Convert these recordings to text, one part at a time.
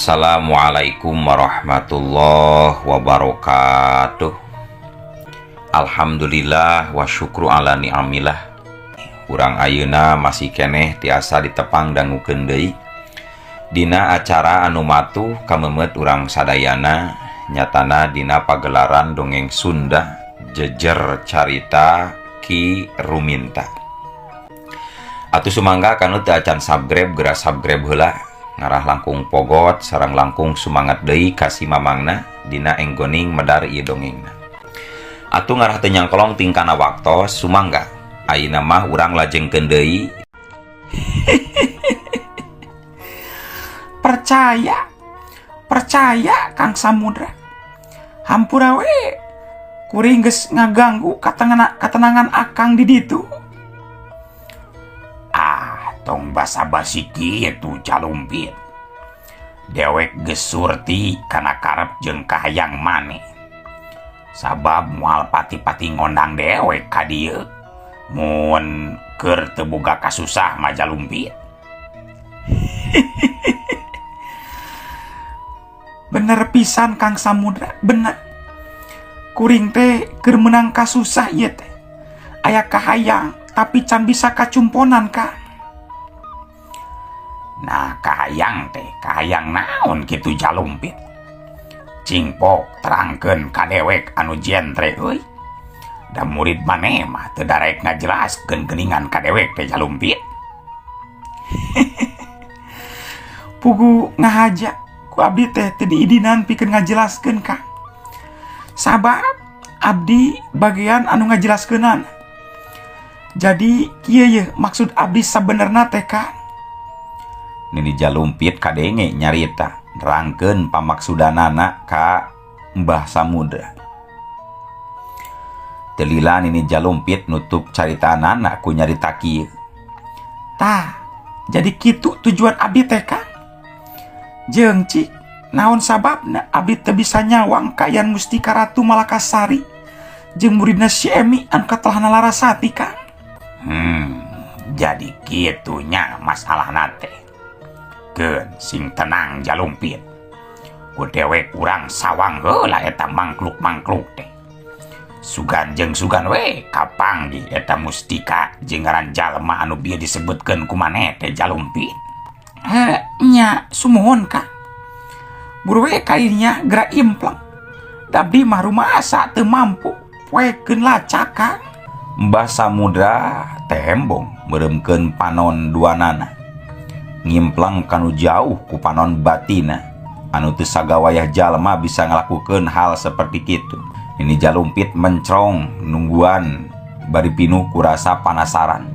Assalamualaikum warahmatullahi wabarakatuh. Alhamdulillah wa syukru ala ni'amillah. Urang ayeuna masih keneh tiasa ditepang dangukeun deui dina acara anu matuh kamemet urang sadayana, nyatana dina pagelaran dongeng Sunda Jejer Carita Ki Ruminta. Atuh sumangga kanu teu acan subscribe, geura subscribe heula, ngarah langkung pogot sareng langkung sumangat deui ka si mamangna dina enggoning medar ieu dongengna. Atuh ngarah teu nyangkolong tingkana waktos, sumangga ayeuna mah urang lajengkeun deui. Percaya, percaya, Kang Samudra. Hampura we kuring geus ngaganggu katenangan akang di ditu. Ah, tong basa-basi kitu, Jalumpit. Dewek geus surti kana karep jeung kahayang maneh, sabab moal pati-pati ngondang dewek ka dieu mun keur teu boga kasusah mah, Jalumpit. Bener pisan, Kang Samudra, bener. Kuring teh keur menang kasusah ieu teh. Aya kahayang tapi can bisa kacumponan, Kang. Nah, kahayang teh kahayang naon kitu, Jalumpit? Cing pok terangkeun ka dewek anu jentre euy. Da murid maneh mah teu darek ngajelaskeun geuningan ka dewek teh, Jalumpit. Pugu ngahaja, ku abdi teh teu diidinan pikeun ngajelaskeun, Kang. Sabab abdi bagian anu ngajelaskeunana. Jadi kieu ye maksud abdi sabenerna teh, Kang. Nini Jalumpit kadenge nyarita nerangkeun pamaksudanana ka Mbah Samudra. Teu lila Nini Jalumpit nutup caritanana ku nyarita kieu. Tah, jadi kitu tujuan abdi teh, Kang. Jeung cik naon sababna abdi teu bisa nyawang kaayaan Mustika Ratu Malakasari jeung muridna si Emi anu katelahna Larasati, Kang. Jadi kitunya masalahna teh. Keun, sing tenang, Jalumpit. Ku dewek urang sawang heula eta mangkluk-mangkluk teh. Sugan jeung sugan we kapanggih eta mustika jeung ngaran jalma anu bieu disebutkeun ku maneh teh, Jalumpit. He nya, sumuhun, Kang. Buru we kainya geura impleng. Da abdi mah rumasa teu mampu poekeun lacak, Kang. Mbah Samudra tembong meureumkeun panon duanana. Ngimpleng kanu jauh ku panon batina anu teu sagawayah jalma bisa ngalakukeun hal seperti kitu. Nini Jalumpit mencrong nungguan bari pinuh ku rasa panasaran.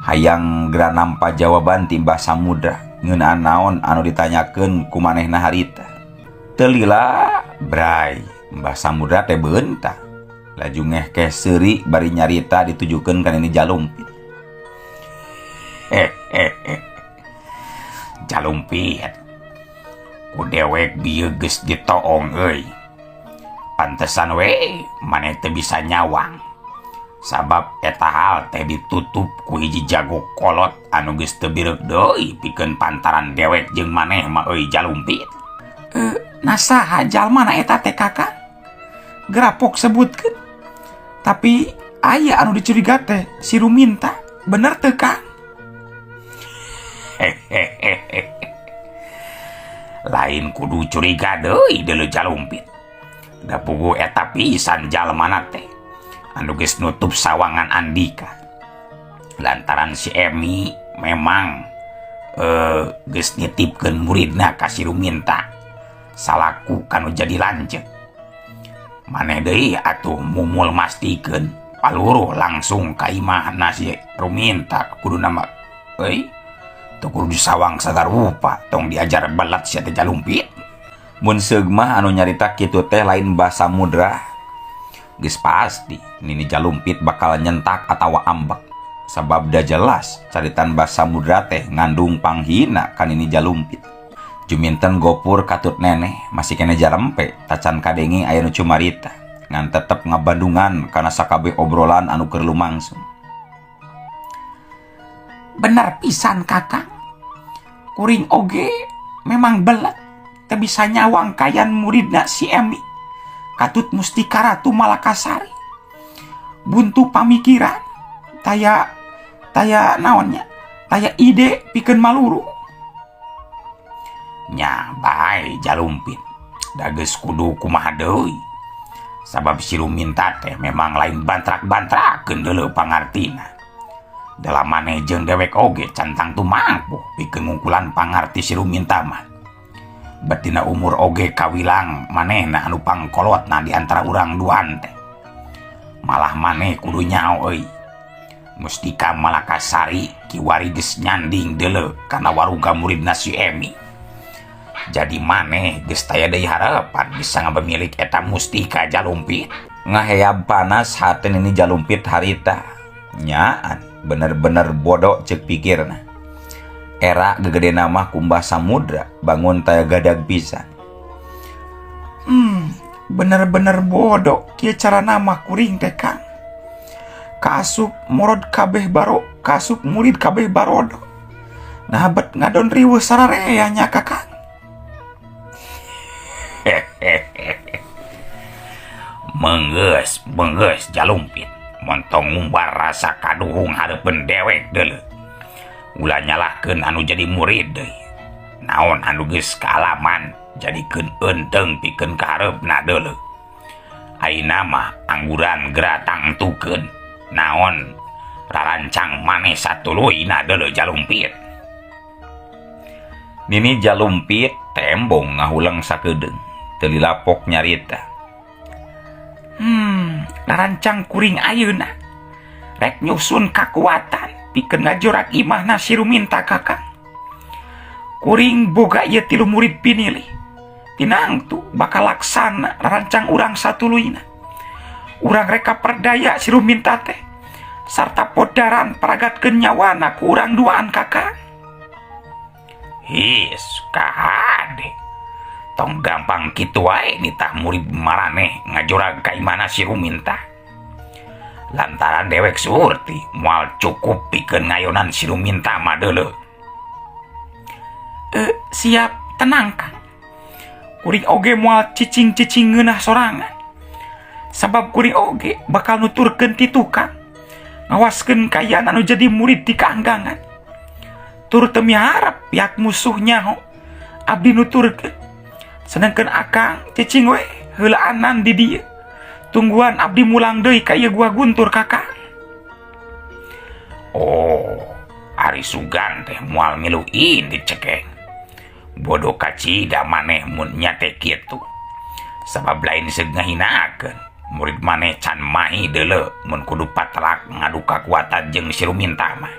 Hayang geura nampa jawaban ti Mbah Samudra ngeunaan naon anu ditanyakeun ku manehna harita. Teu lila bray Mbah Samudra teh beunta. Laju ngehkeh seuri bari nyarita ditujukeun ka Nini Jalumpit. Hehehe. Jalumpit. Ku dewek bieu geus ditoong euy. Pantesan we maneh teu bisa nyawang. Sabab eta hal teh ditutup ku hiji jago kolot anu geus teu bireuk deui pikeun pantaran dewek jeung maneh mah euy, Jalumpit. Eh, nah saha jalmana eta teh, Kakang? Geura pok sebutkeun. Tapi aya anu dicuriga teh si Ruminta. Bener teu, Kang? Hehehe. Lain kudu curiga deui deuleu, Jalumpit. Da puguh eta pisan jalmana teh anu geus nutup sawangan Andika. Lantaran si Emi memang geus nitipkeun muridna ka si Ruminta salaku kanu jadi lanceuk. Maneh deui atuh mumul mastikeun paluruh langsung ka imahna si Ruminta kuduna mah euy. Teu kudu disawang sagarupa, tong diajar belet sia teh, Jalumpit. Mun seug mah anu nyarita kitu teh lain Mbah Samudra. Geus pasti Nini Jalumpit bakal nyentak atawa ambek. Sabab da jelas caritan Mbah Samudra teh ngandung panghina ka Nini Jalumpit. Juminten Gopur katut neneh masih keneh jarempe tacan kadenge aya nu cumarita, ngan tetep ngabandungan kana sakabeh obrolan anu keur lumangsung. Bener pisan, Kakang. Kuring oge memang belet. Teu bisa nyawang kayan muridna si Emi katut Mustika Ratu Malakasari. Buntu pamikiran taya taya naonnya taya ide pikeun maluru. Nya bae Jalumpit, da geus kudu kumaha deui. Sabab si Ruminta teh memang lain bantrak-bantrakeun deuleu pangartina. Dalam maneh jeung dewek oge can tangtu mampu pikeun ngungkulan pangarti si Ruminta mah. Betina umur oge kawilang manehna anu pangkolotna di antara urang duaan teh. Malah maneh kudu nyao euy. Mustika Malakasari kiwari geus nyanding deuleu kana waruga muridna si Emi. Jadi maneh geus taya deui harapan bisa ngabamilik eta mustika Jalumpit. Ngaheyab panas hate Nini Jalumpit harita. Nyaan bener-bener bodoh cek pikirna. Era gegedena mah ku Mbah Samudra bangun taya gadag pisan. Bener-bener bodoh kieu cara nama kuring teh Kang. Kaasup morod kabeh baro, kaasup murid kabeh barodo. Nah bet ngadon riweuh sararea nya Kakang. Menggeus, menggeus Jalumpit. Montong ngumbar rasa kaduhung hareupeun dewek deuleu. Ulah nyalahkeun anu jadi murid deui. Naon anu geus kaalaman jadikeun eunteung pikeun kahareupna deuleu. Ayeuna mah angguran geura tangtukeun. Naon rarancang maneh satuluyna deuleu Jalumpit. Nini Jalumpit tembong ngahuleng sakedeung, teu lilapok nyarita. Rarancang kuring ayeuna rek nyusun kakuatan pikeun ngajorak imahna si Ruminta Kakang. Kuring boga ieu 3 murid pinilih. Tinangtu bakal laksana rarancang urang satuluyna. Urang reka perdaya si Ruminta teh sarta podaran paragatkeun nyawana ku urang duaan Kakang. His kahade. Tong gampang kitu wae nitah murid maraneh ngajorag ka imahna si Ruminta. Lantaran dewek surti moal cukup pikeun ngayonan si Ruminta mah deuleu. Siap tenang Kang. Kuring oge moal cicing-cicing ngeunah sorangan. Sabab kuring oge bakal nuturkeun ti tukang. Ngawaskeun kaayaan anu jadi murid di kaanggangan. Tur teu miharep pihak musuh nyaho abdi nuturkeun. Sedangkeun akang cicing we heulaanan di dieu. Tungguan abdi mulang deui ka ieu Gua Guntur Kakang. Oh, ari sugan teh moal milu indit cekeng. Bodoh kacida maneh mun nya teh kitu. Sabab lain seug ngahinakeun. Murid maneh can mahi deuleu mun kudu patelak ngadu kakuatan jeung si Ruminta mah.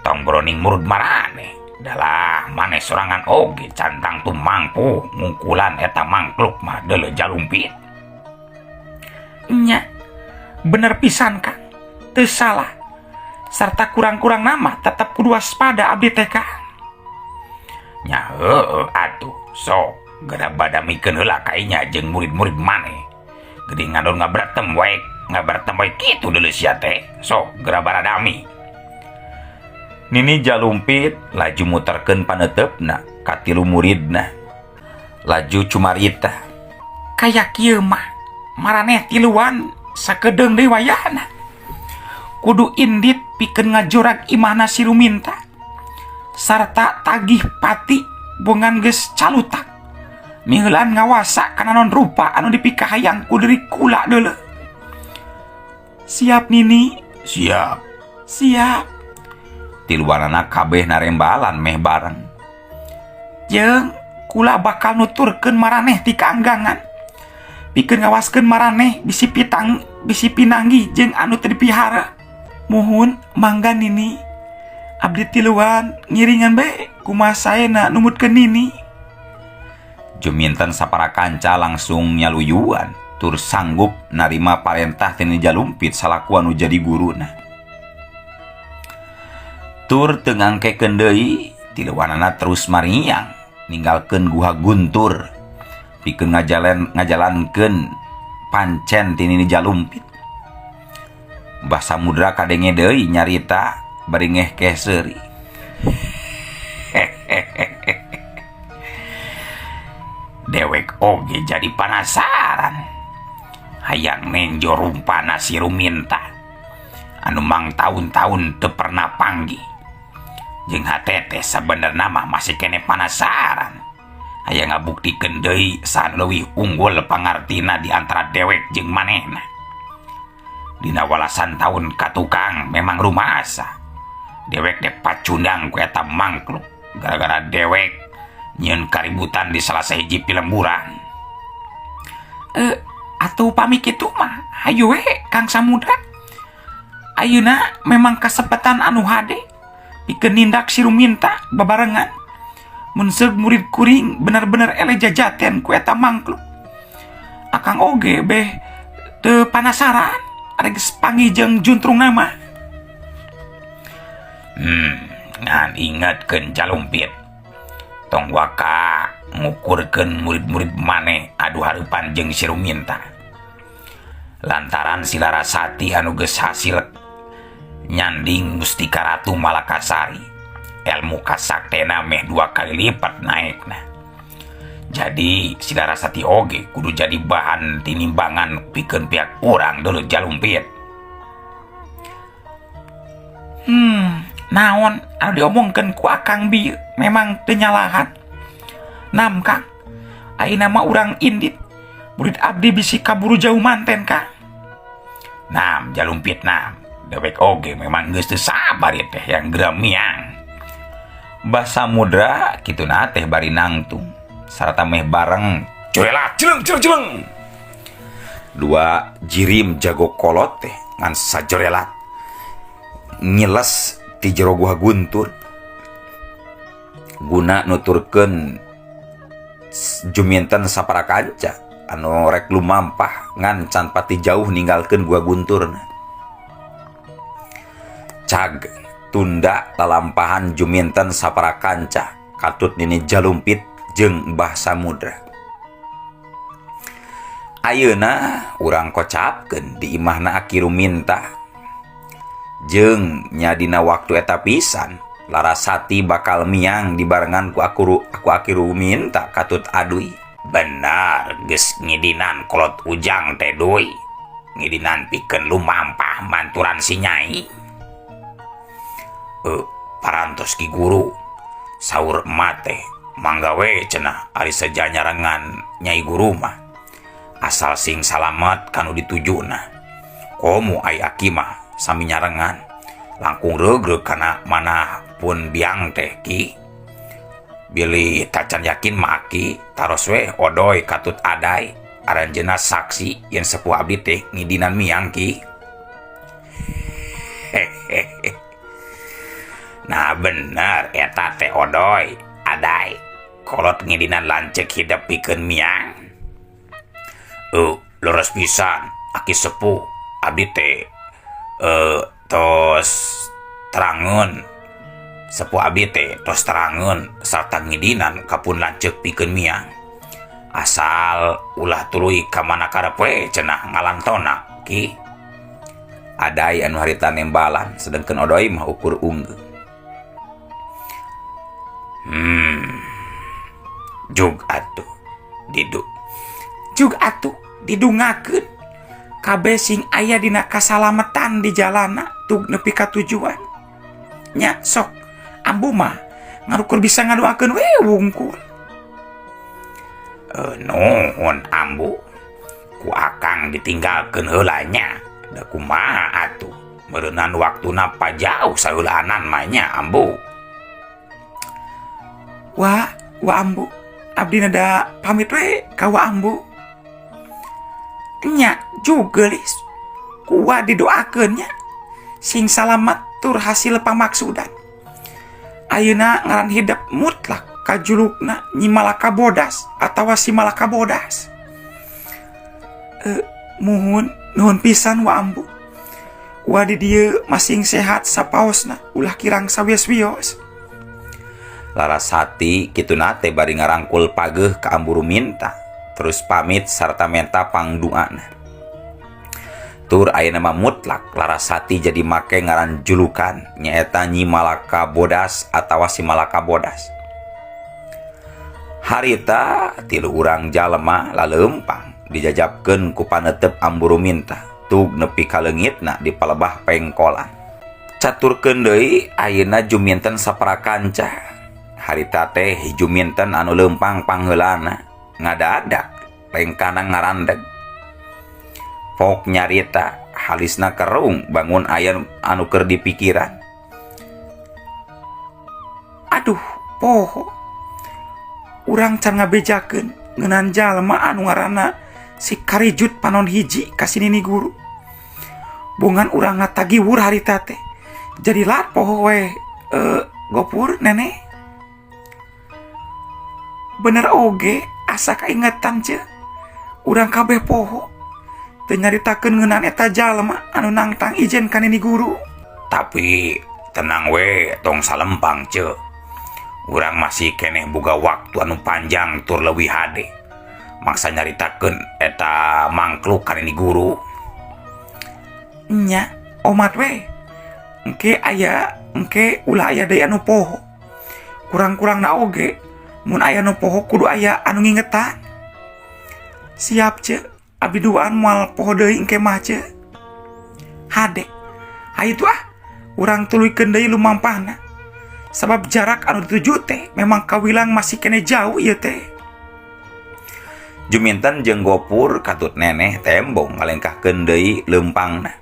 Tong boroning murud maraneh. Dalah maneh sorangan oge can tangtu mampu ngungkulan eta mangkluk mah deuleu Jalumpit. Nya, bener pisan Kang. Teu salah. Sarta kurang-kurang nama tetep kudu waspada abdi teh Kang. Nya heueuh atuh, sok geura badamikeun heula ka inya jeung murid-murid maneh. Geuning ngadon ngabratem wae, ngabratem wae kitu deuleu sia teh. Sok geura baradami. Nini Jalumpit laju muterkeun paneutepna ka tilu muridna. Laju cumarita. Kaya kieu mah maraneh tiluan sakedeung deui wayahna. Kudu indit pikeun ngajorag imahna si Ruminta. Sarta tagih pati bongan geus calutak. Miheulaan ngawasa kana naon rupa anu dipikahayang ku diri kula deuleu. Siap Nini? Siap. Siap. Tiluanana kabeh narembalan meh bareng. Jeung kula bakal nuturkeun maraneh ti kaanggangan. Pikeun ngawaskeun maraneh bisi pitang bisi pinanggi jeung anu teu dipihara. Muhun mangga Nini. Abdi tiluan ngiringan bae kumaha saena numutkeun Nini. Juminten sapara kanca langsung nyaluyuan tur sanggup narima parentah ti Nini Jalumpit salaku anu jadi guruna. Tur teu ngangkekeun deui tiluanana terus mariang ninggalkeun Guha Guntur pikeun ngajalankeun pancen ti Nini Jalumpit. Mbah Samudra kadenge deui nyarita bari ngehkeh seuri. oge jadi panasaran. Hayang nenjo rumpana si Ruminta anu mang taun-taun teu pernah panggih. Jeung hate teh sabenerna mah masih keneh panasaran. Hayang ngabuktikeun deui saha nu leuwih unggul pangartina di antara dewek jeung manehna. Dina walasan taun ka tukang memang rumasa. Dewek dek pacundang ku eta mangkluk gara-gara dewek nyieun kaributan di salah sahiji pilemburan. Atuh pami kitu mah hayu we Kang Samudra. Ayeuna memang kasempatan anu hade pikeun nindak si Ruminta babarengan. Mun seug murid kuring bener-bener eleh jajaten ku eta mangkluk. Akang oge beh teu panasaran ari geus panggih jeung juntrungna mah. Ngan ingetkeun Jalumpit. Tong waka ngukurkeun murid-murid maneh adu hareupan jeung si Ruminta. Lantaran si Larasati anu geus hasil nyanding Mustika Ratu Malakasari, ilmu kasaktena meh 2 kali lipat naekna. Jadi si Larasati oge kudu jadi bahan tinimbangan pikeun pihak urang deuleu Jalumpit. Naon anu diomongkeun ku Akang bieu memang teu nyalahan. Nam Kang, ayeuna mah urang indit. Murid abdi bisi kaburu jauh manten Kang. Nam Jalumpit nam, dewek oge memang geus teu sabar ieu teh yang geura miang. Mbah Samudra kituna teh bari nangtung sarta meh bareng cuelat jeleng jeleng jeleng. Dua jirim jago kolot teh ngan sajerelat ngiles ti jero guha guntur guna nuturkeun juminten sapara kanca anu rek lumampah ngan can pati jauh ninggalkeun gua gunturna. Cag tunda lalampahan juminten sapara kanca katut nini Jalumpit jeung Mbah Samudra. Ayeuna urang kocapkeun di imahna Aki Ruminta. Jeung nya dina waktu eta pisan Larasati bakal miang dibarengan ku Aki Ruminta katut Aduy. Bener geus ngidinan kolot ujang teh Duy. Ngidinan pikeun lumampah manturan si Nyai. Parantos ki guru saur emak teh mangga we cenah ari seja nyarengan Nyai guru mah. Asal sing salamet kanu ditujuna. Komo ai aki mah sami nyarengan langkung regreg kana manah pun biang teh ki. Bilih tacan yakin mah aki taros we odoy katut adai aranjeuna saksi yen sepuh abdi teh ngidinan miang ki. Hehehe. Nah bener eta teh odoy adai kolot ngidinan lanceuk hidep pikeun miang. Leres pisan aki sepuh abdi teh tos terangeun sepuh abdi teh tos terangeun sarta ngidinan kapun lanceuk pikeun miang. Asal ulah tuluy ka mana karep we cenah ngalantona ki. Adai anu harita nembalan sedengkeun odoy mah ukur unggeu. Jug atuh didu. Jug atuh didungakeun kabeh sing aya dina kasalametan di jalana tug nepi ka tujuan. Nya sok ambu mah ngarukur bisa ngadoakeun we wungkul. Nuhun ambu ku akang ditinggalkeun heula nya. Da kumaha atuh meureunan waktuna pajauh saheulaanan mah nya ambu. Wa, wa ambu abdi nada pamit we ka wa ambu. Nya jugelis kuwa didoakeun nya sing salamet tur hasil pamaksudan. Ayeuna ngaran hidep mutlak kajulukna Nyi Malaka Bodas atawa si Malaka Bodas. Muhun nuhun pisan wa ambu. Wa di dieu masing sehat sapaosna ulah kirang sawios-wios. Larasati kituna teh bari ngarangkul pageuh ka Ambu Ruminta terus pamit sarta menta pangduana. Tur ayeuna mah mutlak Larasati jadi make ngaran julukan nyaeta Nyi Malaka Bodas atawa si Malaka Bodas. Harita tilu urang jalma laleumpang dijajabkeun ku panetep Ambu Ruminta tug nepi ka leungitna di palebah pengkolan. Caturkeun deui ayeuna Juminten saparakanca. Harita teh Juminten anu leumpang pangheulana ngadadak lengkana ngarandeg. Pok nyarita halisna kerung bangun aya anu keur dipikiran. Aduh, poho. Urang can ngabejakeun ngeunaan jalma anu ngaranna si Karijut panon hiji ka si nini guru. Bongan urang ngatagiwur harita teh. Jadi lat poho we Gopur nenek. Bener oge asa kaingetan ce. Urang kabeh poho. Teu nyaritakeun ngeunaan eta jalma anu nangtang ijen ka nini guru. Tapi tenang we tong salempang ce. Urang masih keneh boga waktu anu panjang tur leuwih hade. Maksa nyaritakeun eta mangkluk ka nini guru. Nya, omat we. Engke aya, engke ulah aya deui anu poho. Kurang-kurangna oge mun aya nu poho kudu aya anu ngingetan. Siap ce, abdi duaan moal poho deui engke mah ce. Hade. Hayu tuh ah, urang tuluykeun deui lumampahna. Sabab jarak anu dituju teh memang kawilang masih kene jauh ieu teh. Juminten jeung Gopur katut neneh tembong ngalengkahkeun deui leumpangna.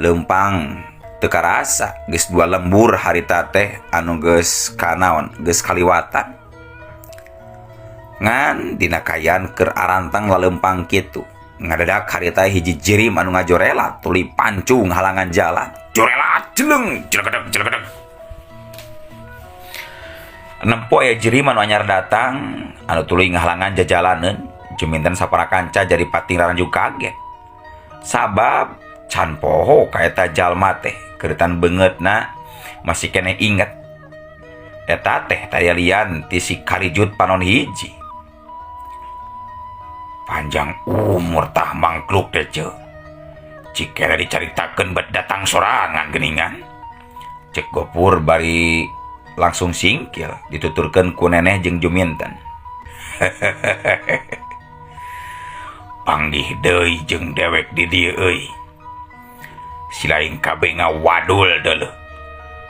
Leumpang teu karasa geus dua lembur harita teh anu geus kanaon geus kaliwatan. Ngan dina kaayaan keur arantang laleumpang kitu. Ngadadak harita hiji jirim anu ngajorelat tuluy pancung halangan jalan. Jorelat jeleng jelegedeg jelegedeg. Nempo aya jirim anu anyar datang anu tuluy ngahalangan jajalaneun. Juminten saparakanca jadi pating raranjug kaget. Sabab can poho ka eta jalma teh keuritan beungeutna masih keneh inget. Eta teh tayalian ti si Karijut panon hiji. Panjang umur tah mangkluk teh ce. Cikere dicaritakeun bet datang sorangan geuningan. Cek Gopur bari langsung singkil dituturkeun ku neneh jeung Juminten. Panggih deui jeung dewek di dieu euy. Silaing kabeh ngawadul deuleuh.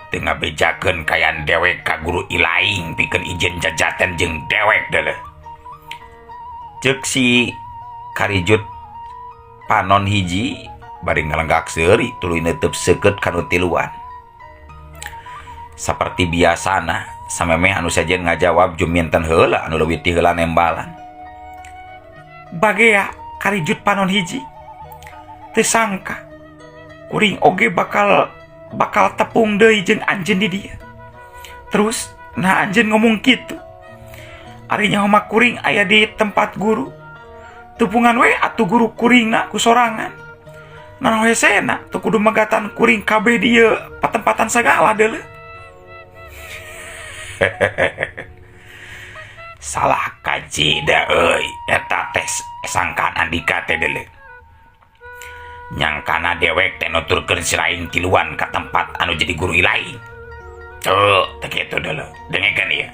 Teu ngabejakeun kayan dewek ka guru ilaing pikeun ijen jajaten jeung dewek deuleuh. Ceuk si Karijut panon hiji bari ngalenggak seuri tuluy neuteub seukeut kanu tiluan. Saperti biasana samemeh anu sejen ngajawab Juminten heula anu leuwih ti heula nembalan. Bagea Karijut panon hiji. Teu sangka kuring oge bakal tepung deui jeung anjeun di dieu. Terus nah anjeun ngomong kitu. Ari nyaho mah kuring aya di tempat guru. Tupungan we atuh guru kuringna ku sorangan. Naon hesena teu kudu megatan kuring kabeh di ieu patempatan sagala deuleuh. Salah kaji da euy eta teh sangkaan Andika teh deuleuh. Nyangkana dewek teh nuturkeun silaing tiluan ka tempat anu jadi guru ilaing. Tuh, teh kitu deuleuh. Dengekeun ieu.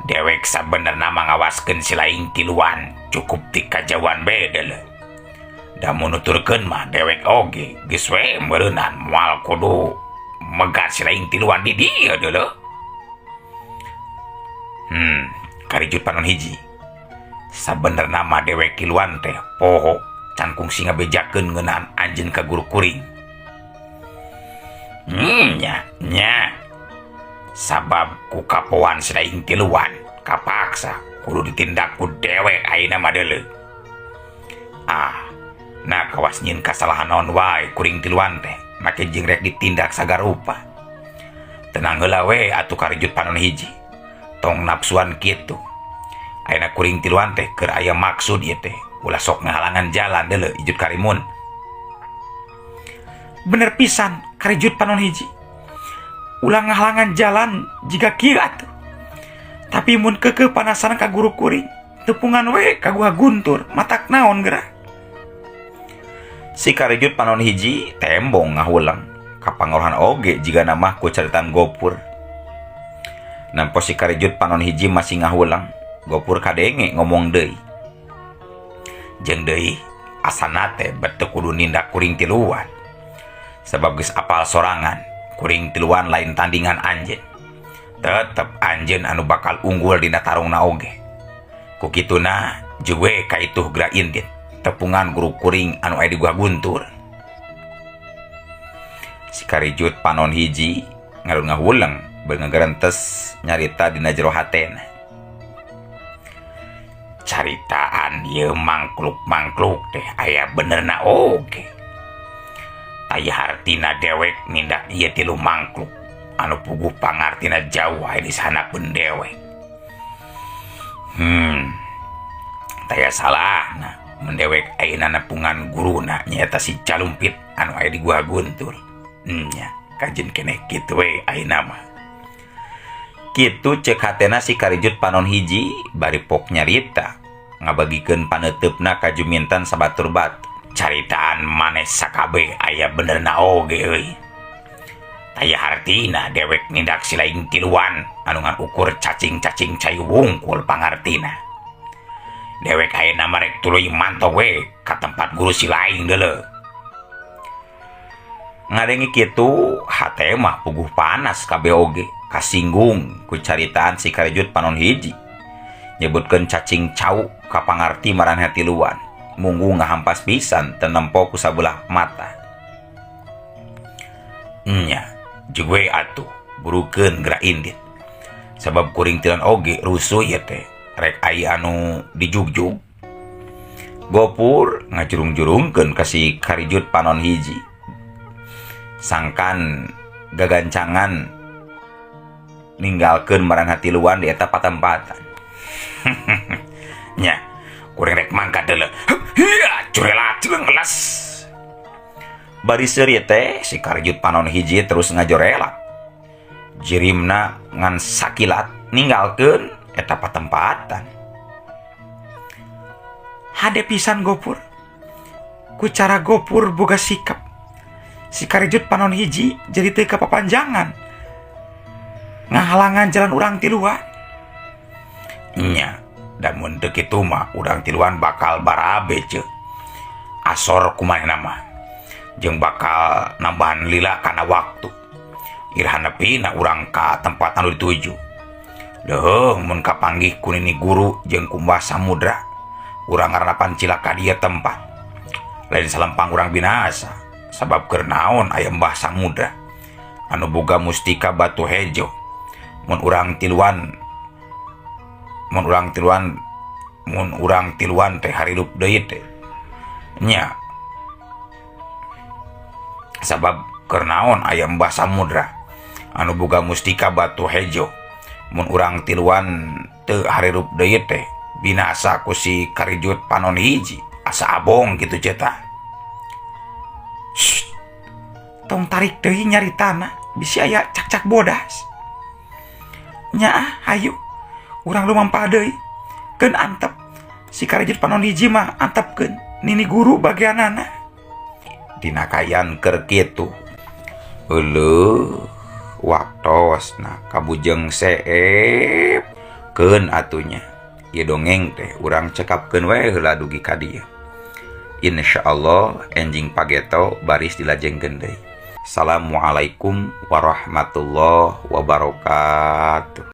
Dewek sabenerna mah ngawaskeun silaing tiluan cukup ti kajauhan bae deuleuh. Da mun nuturkeun mah dewek oge geus we meureunan moal kudu megat silaing tiluan di dieu deuleuh. Karijut panon hiji. Sabenerna mah dewek tiluan teh poho can kungsi ngabejakeun ngeunaan anjeun ka guru kuring. Nya. Sabab ku kapoan silaing tiluan kapaksa kudu ditindak ku dewek ayeuna mah deuleuh. Ah, nah kawas nyieun kasalahan naon wae kuring tiluan teh make jeung rek ditindak sagarupa. Tenang heula we atuh Karijut panon hiji. Tong nafsuan kitu. Ayeuna kuring tiluan teh keur aya maksud ieu teh. Ulah sok ngahalangan jalan deuleuh Ijut Karimun. Bener pisan Karijut panon hiji. Ulah ngahalangan jalan jiga kieu atuh. Tapi mun keukeuh panasaran ka guru kuring, tepungan we ka Guha Guntur, matak naon geura. Si Karijut panon hiji tembong ngahuleng. Kapangaruhan oge jigana mah ku caritan Gopur. Nampo si Karijut panon hiji masih ngahulang. Gopur kadenge ngomong deui. Jeung deui asana teh bet teu kudu nindak kuring tiluan. Sebab geus apal sorangan, kuring tiluan lain tandingan anjeun. Tetep anjeun anu bakal unggul dina tarungna oge. Ku kituna jewe kaituh geura indit tepungan guru kuring anu aya di Gua Guntur. Si Karijut panon hiji ngalun ngahuleng beungegerentes nyarita dina jero hatena. Caritaan ieu mangkluk-mangkluk teh aya benerna oge. Taya hartina dewek nindak ieu tilu mangkluk anu puguh pangartina jauh aya di sanapeun dewek. Taya salahna mun dewek ayeuna nepungan guruna nyaeta si Calumpit anu aya di Gua Guntur. Nya kajen keneh kitu we ayeuna mah. Kitu cek hatena si Karijut panon hiji bari pok nyarita ngabagikeun paneuteup-na ka juminten sabatur batu. Caritaan maneh sakabeh aya benerna oge euy. Taya hartina dewek nindak si laing tiluan anu ngan ukur cacing-cacing cai wungkul pangartina. Dewek ayeuna mah rek tuluy manto we ka tempat guru si laing deuleu. Ngadenge kitu hate mah puguh panas kabeh oge kasinggung ku caritaan si Karijut panon hiji. Nyebutkeun cacing cau ka pangarti maraneh tiluan. Munggu ngahampas pisan teu nempo ku sabelah mata. Nya, jeung we atuh burukeun geura indit. Sabab kuring tiluan oge rusuh ieu teh rek aya anu dijugjug. Gopur ngajurung-jurungkeun ka si Karijut panon hiji. Sangkan gagancangan ninggalkeun maraneh tiluan di eta patempatan. Nya, kuring rek mangkat deuleu. Hiya, curelat les. Bari seuri teh si Karijut panon hiji terus ngajorelak. Jirimna ngan sakilat ninggalkeun eta patempatan. Hade pisan Gopur. Ku cara Gopur boga sikap. Si Karijut panon hiji jadi teu kapapanjangan. Ngahalangan jalan urang tiluan. Nya, da mun teu kitu mah urang tiluan bakal barabe ceu. Asor kumanehna mah. Jeung bakal nambahan lila kana waktu. Iraha nepina urang ka tempat anu dituju. Leuheung mun kapanggih ku nini guru jeung ku Mbah Samudra, urang ngaranapan cilaka dieu tempat. Lain salempang urang binasa, sabab keur naon aya Mbah Samudra anu boga mustika batu hejo. Mun urang tiluan teh harirup deui teh. Nya, sabab keur naon aya Mbah Samudra anu boga mustika batu hejo. Mun urang tiluan teu harirup deui teh binasa ku si Karijut panon hiji, asa abong kitu ceutah. Shh. Tong tarik deui nyaritana, bisi aya cak-cak bodas. Nyaah, hayu urang lumampah deui. Keun antep si Karijut panon hiji mah antepkeun nini guru bagianana. Dina kayan keur kitu. Euleuh, waktosna kabujeng seep keun atunya. Ieu dongeng teh urang cekapkeun we heula dugi ka dieu. Insyaallah enjing pageto baris dilajengkeun deui. Assalamualaikum warahmatullahi wabarakatuh.